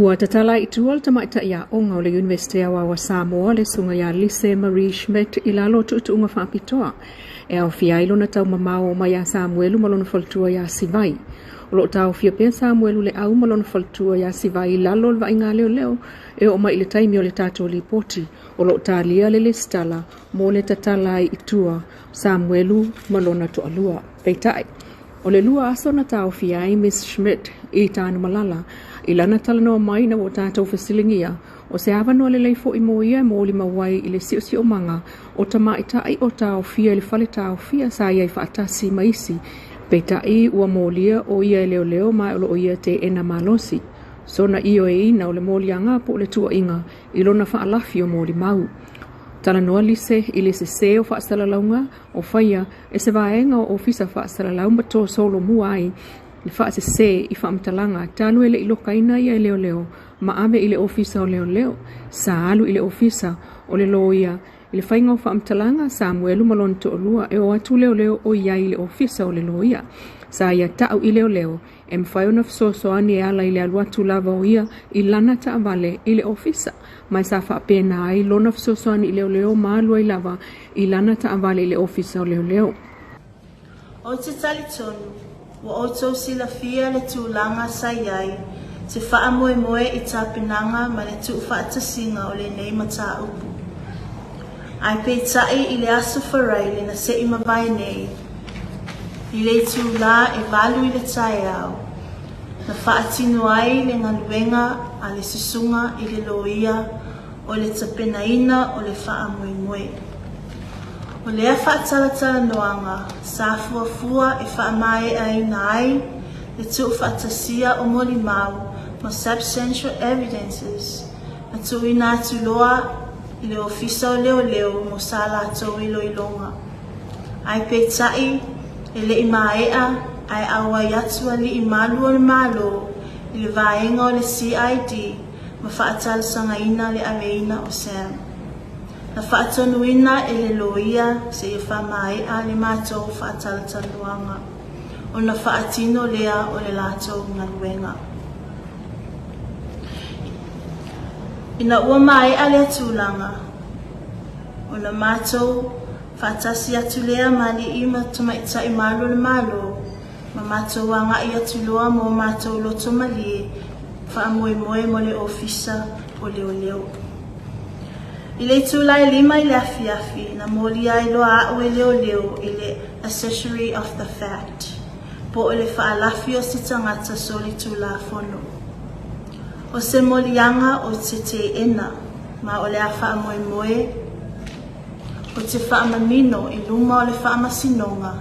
Ua tatala i tua le tamaitai aoga o le Iunivesite Aoao a Samoa le Susuga ia Lise Marie Schmidt i lalo o tuutuuga faapitoa e aofia ai lona taumamao mai ia Samuelu ma lona faletua ia Sivai. O lo o taofia pea Samuelu Leau ma lona faletua ia Sivai i lalo o le vaaiga a leoleo e oo mai i le taimi o le tatou lipoti. O lo o talia le lesitala mo le tatala ai i tua Samuelu ma lona toalua. Peitai, o le lua aso na taofia ai Miss Schmidt i Tanumalala i lana talanoa mai ina ua tatou fesiligia o se avanoa lelei foi mo ia e molimau ai i le siosiomaga o tamaitai o taofia i le fale taofia sa i ai faatasi ma isi. Peitai, ua molia o ia e leoleo ma o lo o ia teena malosi. Sona ioeina o le moliaga po o le tuuaiga i lona faalafi o molimau. Talanoa Lise i le sesē o faasalalauga o faia e se vaega o Ofisa Faasalalau ma tosolomua ai le faasesē i faamatalaga talu e le i lokaina ia e leoleo ma ave i le Ofisa o Leoleo. Sa alu i le Ofisa o le Loia i le faiga o faamatalaga Samuelu ma lona toalua e o atu leoleo o i ai i le Ofisa o le Loia. Sa ia tau i leoleo e mafai ona fesoasoani e ala i le alu atu lava o ia i lana taavale i le ofisa, ma e sa faapena ai lona fesoasoani i leoleo ma alu ai lava i lana taavale i le ofisa o leoleo. Ou te talitonu, ua outou silafia le tulaga sa i ai se faamoemoe i tapenaga ma le tuufaatasiga o lenei mataupu. Ae peitai i le Aso Faraile na se'i mavae nei, i le itulā e valu i le taeao, na faatino ai le galuega a le susuga i le loia o le tapenaina o le faamoemoe. O lea faatalatalanoaga sa fuafua e faamaeaina ai le tuufaatasia o molimau ma substantial evidences na tuuina atu loa i le Ofisa o Leoleo mo sa latou iloiloga. Ae peitai, e le i maea ae auai atu alii malu o le Malo i le vaega o le CID ma faatalosagaina le aveina o Sam. Na faatonuina e le loia seia faamaea le matou faatalatalanoaga ona faatino lea o le latou galuega. Ina ua maea lea tulaga, ona matou faatasi atu lea ma alii ma tamaitai malu o le Malo, ma matou agai atu loa mo matou loto malie faamoemoe mo le Ofisa o Leoleo. I le itula e lima i le afiafi, na molia ai loa a'u e leoleo i le accessory of the fact, po o le faalafi o se tagata solitulafono. O se moliaga o te teena, ma o le a faamoemoe o te faamanino i luma o le faamasinoga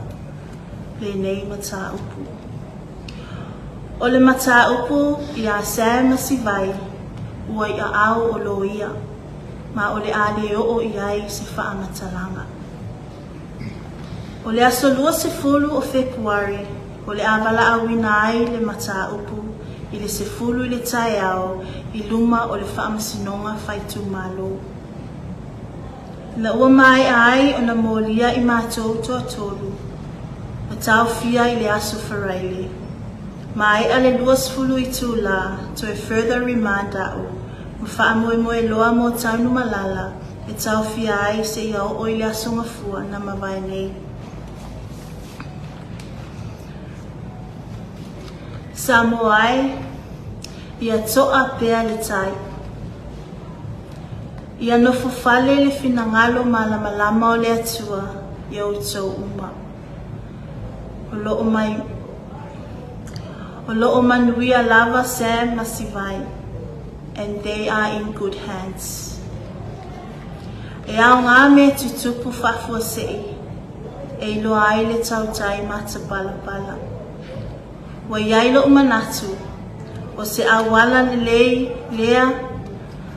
lenei mataupu. O le mataupu iā Sam ma Sivai ua i aao o loia, ma o le a le oo i ai se faamatalaga. O le aso 20 o Fepuari o le a valaauina ai le mataupu i le sefulu i le taeao i luma o le Faamasinoga Faitumalo. Ina ua maea ai ona molia i matou toatolu ma taofia i le aso Faraile, maea le 20 itulā toe further remand a'u ma faamoemoe loa mo Tanumalala e taofia ai seia oo i le Aso Gafua na mavae nei. Samoa e, ia to'a pea le tai. Ia nofo fale le finagalo malamalama o le Atua i outou uma. O loo mai O loo manuia lava Sam ma Sivai and they are in good hands. E aoga mea tutupu faafuasei e iloa ai le tautai matapalapala. Ua i ai loʻu manatu, o se auala lelei lea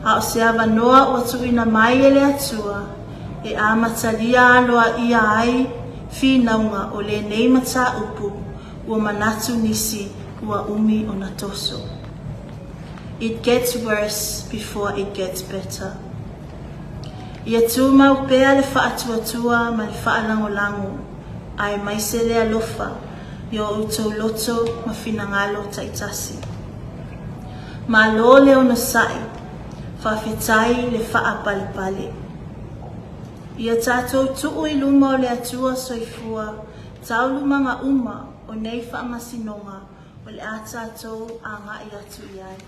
a o se avanoa ua tuuina mai e le Atua e amatalia aloaia ai finauga o lenei mataupu ua manatu nisi ua umi ona toso. It gets worse before it gets better. Ia tumau pea le faatuatua ma le faalagolago aemaise le alofa i o outou loto ma finagalo taitasi. Malo le onosai, faafetai le faapalepale. Ia tatou tuu i luma o le Atua Soifua taualumaga uma o nei faamasinoga o le a tatou agai atu i ai.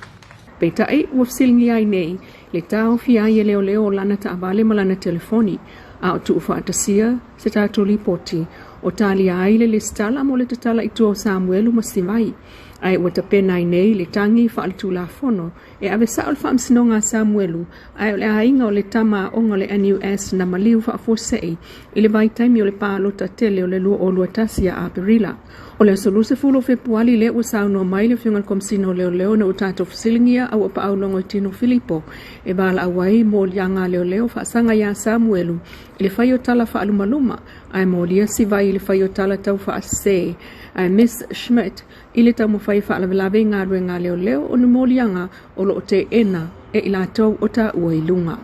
Peitai, ua fesiligia ai nei le taofia ai e leoleo o lana taavale ma lana telefoni, a o tuufaatasia se tatou lipoti o talia ai le lesitala mo le tatala i tua o Samuelu ma Sivai, ae ua tapena ai nei le tagi faaletulafono e ave sao le faamasinoga a Samuelu, ae o le aiga o le tama aoga o le NUS na maliu faafuasei i le vaitaimi o le palota tele o le 2021 ia Aperila. O le aso 20 o Fepuali lea ua saunoa mai le Afioga i le Komesina o Leoleo ina ua tatou fesiligia a ua paau Logoitino Filipo e valaau ai moliaga a leoleo faasaga iā Samuelu i le fai o tala faalumaluma ae molia Sivai i le fai o tala tau faasese ae Miss Schmidt i le taumafai e faalavelave i galuega a leoleo o ni moliaga o lo o teena e i latou o taua i luga.